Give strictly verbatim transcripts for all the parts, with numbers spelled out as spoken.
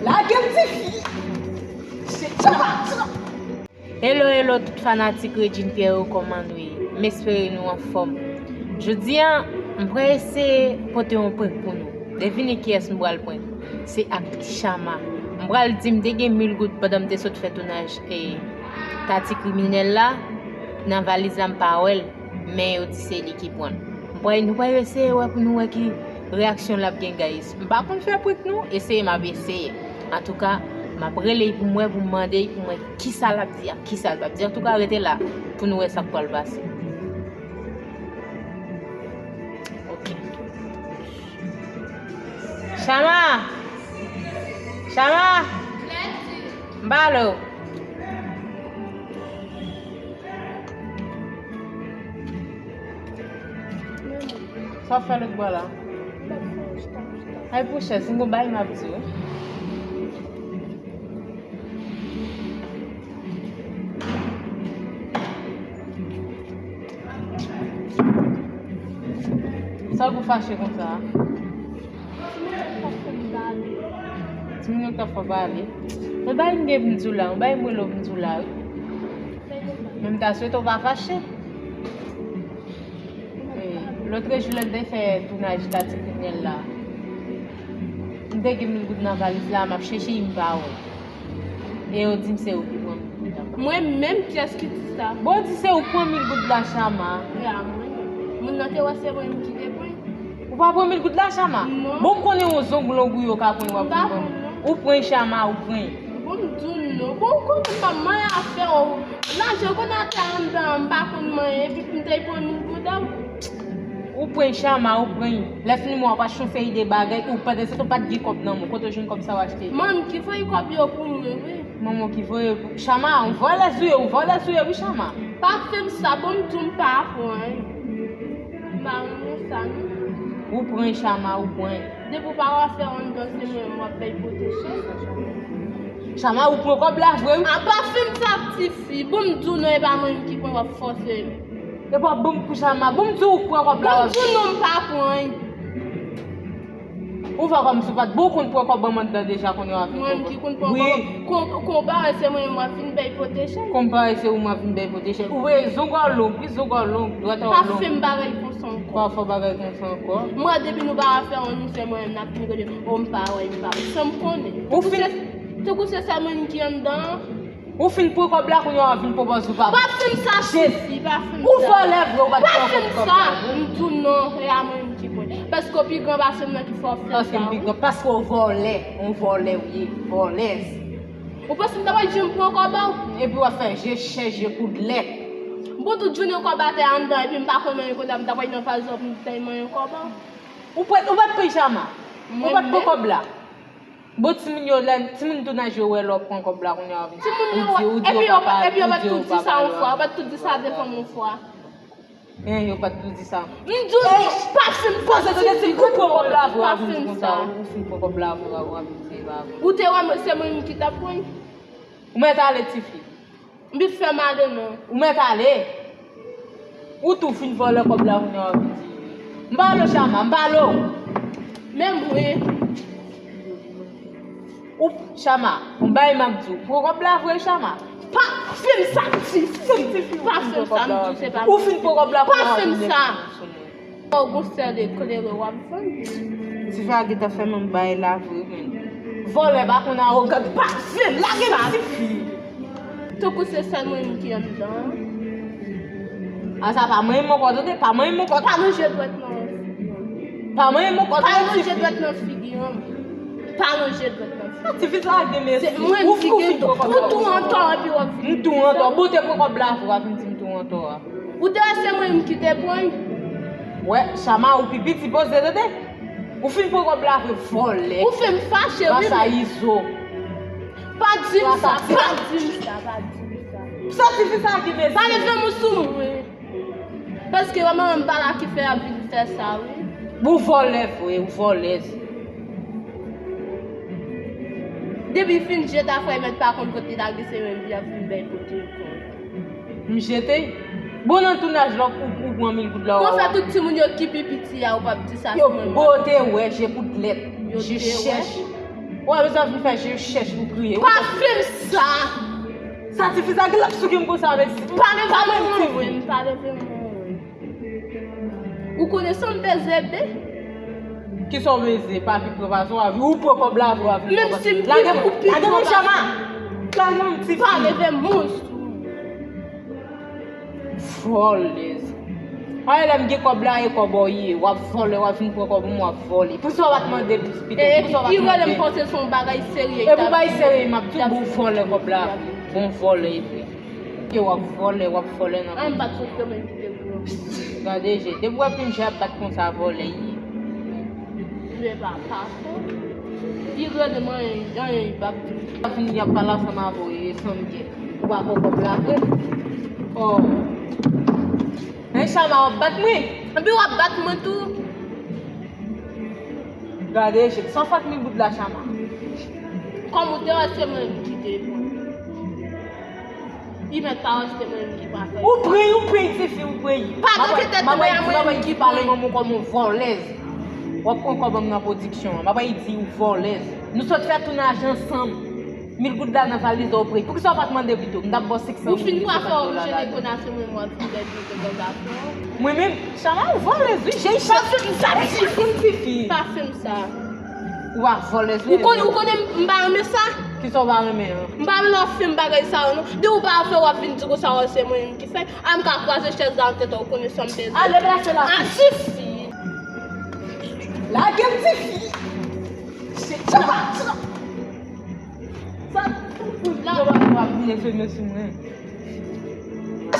Lage m tifi. Se tchaba, tchaba. Hello, hello, tout fanatik Regine Pierrot, kòman nou ye? M espere nou anfòm. Jodi a, m pral eseye pote yon prank pou nou. Devine kiyès m pral prank? Se ak Ti Chama. M pral di m te gen mil goud pandan m te sot fè tounaj e Tati Kriminèl la. Nan valiz la, m pa wè l, men yo di se li ki pran l. M pral, nou pral eseye wè pou nou wè ki reyaksyon l ap gen, guys. M pa konn fè prank non, eseye m ap eseye. Antouka, m ap rele l pou m wè, pou m mande l, pou m wè kisa l ap di ak kisa l p ap di. Antouka, rete la pou nou wè sa k pral pase. Ok. Chama! Chama! M pale w. Sa w ap fè lòt bò la? Ay, pou chèz, m gon bagay m ap di w. Sa w gon fache konsa a? Timoun yo k t ap fè w pale. Yon bagay m gen pou m di w la, yon bagay m rele w pou m di w la, wi. Men m ta swete w pa fache. E, lòt jou lè m te fè tounaj Tati Kriminèl la, m te gen mil goud nan valiz la, m ap chèche l, m pa wè. E yo di m se ou ki pran mil goud la. Mwen menm, kiyès ki di sa? Bon, di se ou pran mil goud la, Chama. E a mwen menm. Moun nan te wè se mwen menm ki te pran. Ou pa pran mil goud la, Chama? Non. Bon, m konnen yon zong long ou yo ka pran, w ap pran. M pa pran, non. Ou pran, Chama, ou pran. Bon, m di w non. Bon, ou konnen m pa manyen afè w. Lajan konnen atè anndan, m pa konn manyen, epi pou m te pran mil goud la. Ou pran, Chama, ou pran. Lè fini mwa, w ap achte yon seri de bagay, ou pandan se tan w pa t gen kòb nan men w. Kote w jwenn kòb sa w achte? Manman ki voye kòb yo pou mwen, wi. Manman ki voye pou, Chama, yon vòlèz ou ye, yon vòlèz ou ye, wi, Chama. Pa fè m sa, bon, m di w m pa pran. M pa renmen sa, non. Ou pran, Chama, ou pran. Depi w pa wè afè w anndan, se mwen menm w ap bay pote chèz. Chama, ou pran kòb la vre, wi. A pa fè m sa, tifi. Bon, m di w non, e pa mwen menm ki pran, w ap fòse m. E pa bon pou Chama. Bon, m di w pran kòb la, w ap. Bon, m di w non, m pa pran. Ou fè kòmsi w pa t bon, ou konn pran kòb manman anndan deja, kounye a w ap vin pran kòb. Mwen menm ki konn pran kòb. Kon, konpare se mwen menm w ap vin bay pote chèz. Konpare se ou m ap vin bay pote chèz. Ou wè, zong ou long, wi, zong ou long, dwèt ou long. Pa fè m bagay konsa ankò. Pa fè w bagay konsa ankò. Mwen, depi nou pa afè yon misye, mwen menm n ap vin rele, o, m pa wè, m pa wè. San m konnen. Ou fin. Tankou se, tankou se sèl mwen ki anndan an. Ou fin pran kòb la, kounye a w ap vin pran pòz ou pa. Pa fè m sa, tifi, pa fè m sa. Ou vòlè vre, ou pa t pran kòb la vre. Pa fè m sa. M di w non, e a mwen menm ki pran. Paske w pi gran pase m nan ki fè w ap fè sa, wi. Paske m pi gran, paske w vòlè, yon vòlè w ye, vòlèz. Ou panse m ta pral janm pran kòb la? Epi w ap fè je chèz, je koudlèt. Bon, tout jounen kòb atè anndan, epi m pa konn manyen kòb la, m ta pral nan valiz la pou m ta manyen kòb la. Ou pa t, ou pa t pran Chama. Ou pa t pran kòb la. Bon, timoun yo, lè timoun tounaj yo wè lè w pran kòb la, kounye a w ap di, ou di, ou di yo pa, epi yo pa t tout di sa yon fwa, yo pa t tout di sa devan m yon fwa. En, yo pa t tout di sa. M di w, pa fè m sa, poze tande, si ou pran kòb la vre, w ap vin di konsa, ou fin pran kòb la vre, w ap vin di e pa vre. Ou te wè mwen, se mwen menm ki t ap pran. Ou mèt ale, tifi. M pi fè m ale non. Ou mèt ale. Ou tou fin vòlè kòb la, kounye a w ap vin di. M pale w, Chama, m pale w. Men mwen. Ou, Chama, yon bagay m ap di w. Pran kòb la vre, Chama. Pa fè m sa, m di. Pa fè m sa, m di, se pa. Ou fin pran kòb la, kounye a w ap vin. Pa fè m sa. Ou gon sèl eklere w ap vann. Tifi a gentan fè m bay la vre, men. Vòlè pa konn awogan, pa fè m lage m, tifi. Tankou se sèl mwen menm ki anndan. A sa pa manyen m ankò, tande, pa manyen m ankò. Pa ranje dwèt nan. Pa manyen m ankò, tande, tifi. Pa ranje dwèt nan figi an. Pa ranje dwèt nan figi. Tifi sa gen mesi. Ou fin pran kòb la. Ou tou antò epi w ap vin. M tou antò. Bon, te pran kòb la vre, w ap vin di m tou antò a. Ou te wè se mwen menm ki te pran l? Wè, Chama, ou pi piti, poze tande. Ou fin pran kòb la vre, vòlè. Ou fè m fache, wi, men. Rasa izo. Pa di m sa, pa di m sa, pa di m sa. Sa tifi sa ki mesi. Pa leve m sou mwen. Paske manman m pa la ki fè y ap vin fè sa, wi. Ou vòlè vre, ou vòlèz. Depi fin jete afè, mèt pa konn kote lage, se menm li ap vin bay pote kò. M jete. Bon, nan tounaj la, ou, ou pran mil goud la, ou. Konsa tout timoun yo ki pi piti a, ou p ap di sa. Yo, bon, te wè, je koudlèt, je chèch. Ou pa bezwen vin fè je chèch pou kriye. Pa fè m sa! Sa ti fi sa gen l ap souke m konsa avèk si. Pa leve m mouri, pa leve m mouri. Ou konnen sa m peze, bebe? Kisa w peze? Pa pi pran pa sa w a vi. Ou pran kòb la, ou a vi. Menm si m pi, ou pi pran pa sa. Lage m, Chama! Lage m, ti fi. Pa leve m mouri. Vòlèz. Aye, lè m gen kòb la, e kòb ou ye. W ap vòlè, w ap vin pran kòb mwen, w ap vòlè. Poukisa w pa t mande l plis pito? Poukisa w pa t mande l? Li rele m panse se yon bagay serye. E pou bagay serye, m ap di w bon vòlè kòb la. Bon vòlè, e vre. Ke w ap vòlè, w ap vòlè nan. An, m pa t sot kòman kite pou. Gade je. Depi w wè Pinje ap bat konsa, vòlè, ye. Men papa. Li rele m anyen, anyen, li p ap di. W ap vin, y ap pale ansanm avè w, e sanble. Ou pa pran kòb la vre? Oh. Men Chama, w ap bat mwen? Epi w ap bat mwen tou. Gade, chèf, san fòt mi bout la, Chama. Kòm ou te wè se mwen ki te pran. Li mèt pa wè se mwen ki pa fè. Ou pran, ou pran, ti fi, ou pran. Pa gen tèt mwen, mwen ki pale manman w kòm yon vòlèz. W ap pran kòb nan pwodiksyon an. M ap di ou vòlèz. Nou sot fè tounaj ansanm. Mil goud la nan valiz ou pran. Poukisa w pa t mande pito? M t ap ba w senk san mil. Ou fin pran fè w jene konase mwen, mwen vin dèyè de gòl la pran. Mwen menm, Chama, ou vòlèz, wi. Jèy chat. Pa fè m sa, ti fi. Ti fi. Pa fè m sa. Ou a vòlèz, wi. Ou konnen, ou konnen m pa renmen sa. Kisa w pa renmen an? M pa renmen lè w fè m bagay sa yo, non. Depi w pa fè, w ap vin di konsa, se mwen menm ki fè. A, m ka kwaze chèz la nan tèt ou, ou konnen sa m bezwen. Ale, plase la. A, ti fi. Lage m, ti fi. Chama, Chama. Sa, la. Yo pa, yo pa vin fè men sou mwen.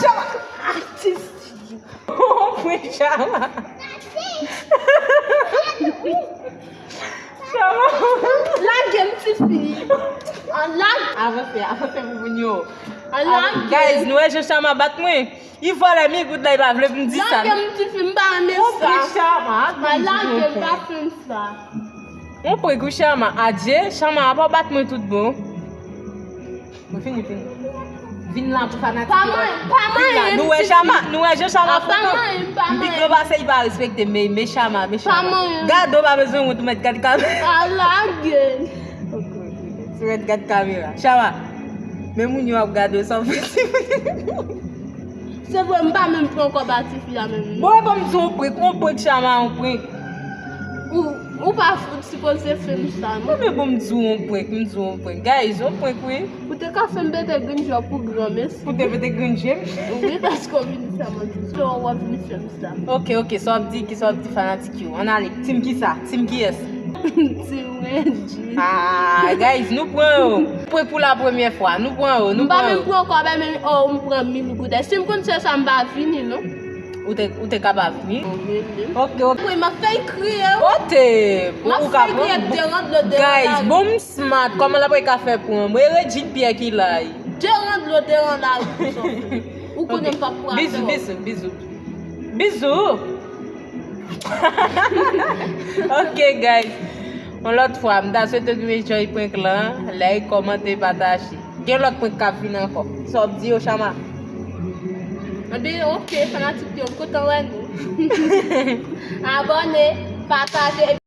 Chama. Atis. Ou pran Chama. Chama. Lage m, ti fi. An lage. Avanse, avanse pou moun yo. An lage. Guys, nou wè jan Chama bat mwen. Li vòlè mil goud la, li pa vle pou m di sa. Lage m, ti fi, m pa renmen sa. Ou pran Chama. An lage m, pa fè m sa. Ou pran kou Chama. Adje, Chama, apa w bat mwen tout bon. Mwen fini, fini. Vin la pou fanatik yo. Pa manyen, pa manyen. Nou wè Chama, nou wè jan Chama fè. Pa manyen, pa manyen. M pi gran pase, li pa respekte m, men, men Chama, men Chama. Pa manyen. Gade, ou pa bezwen wont, ou mèt gade kamera. A lage. Ok, ok, ok. Ou mèt gade kamera. Chama, men moun yo ap gade w, sa w fè. Se vre, m pa menm pran kòb a ti fi a menm, non. Bon, e ban m di w yon prank, yon prank, Chama, yon prank. Ou, ou pa sipoze fè m sa, non. Bon, men bon, m di w yon prank, m di w yon prank. Guys, yon prank, wi. Ou te ka fè m pete grenn jòb pou granmesi. Pou te pete grenn je m? Wi, paske w vin fè m anti. So, w ap vin fè m sa. Ok, ok, sa w ap di, ki sa w ap di fanatik yo? Ann ale, team kisa? Team kiyès? Team Wendy. Ah, guys, nou pran yo. Prank pou la premyè fwa, nou pran yo, nou pran yo. M pa menm pran kòb, men, oh, m pran mil goud. Si m konn se sa, m pa vini, non. Ou te, ou te ka pa vini? Ok, ok. Wi, m ap fè l kriye. Ote, m ap fè l kriye, deran dlo, deran lari. Guys, bon, m smart. Kòman l ap ka fè pran mwen? E Regine Pierre ki la. Deran dlo, deran lari. Ou konnen m p ap pran. Bizou, bizou, bizou. Bizou. Ok, guys. Yon lòt fwa, m ta swete nou enjoy prank lan. Like, kòmante, pataje. Gen lòt prank k ap vin ankò. Sa w ap di yo, Chama? Ebyen, ok, fanatik yo, m kontan wè nou. Abòne, pataje.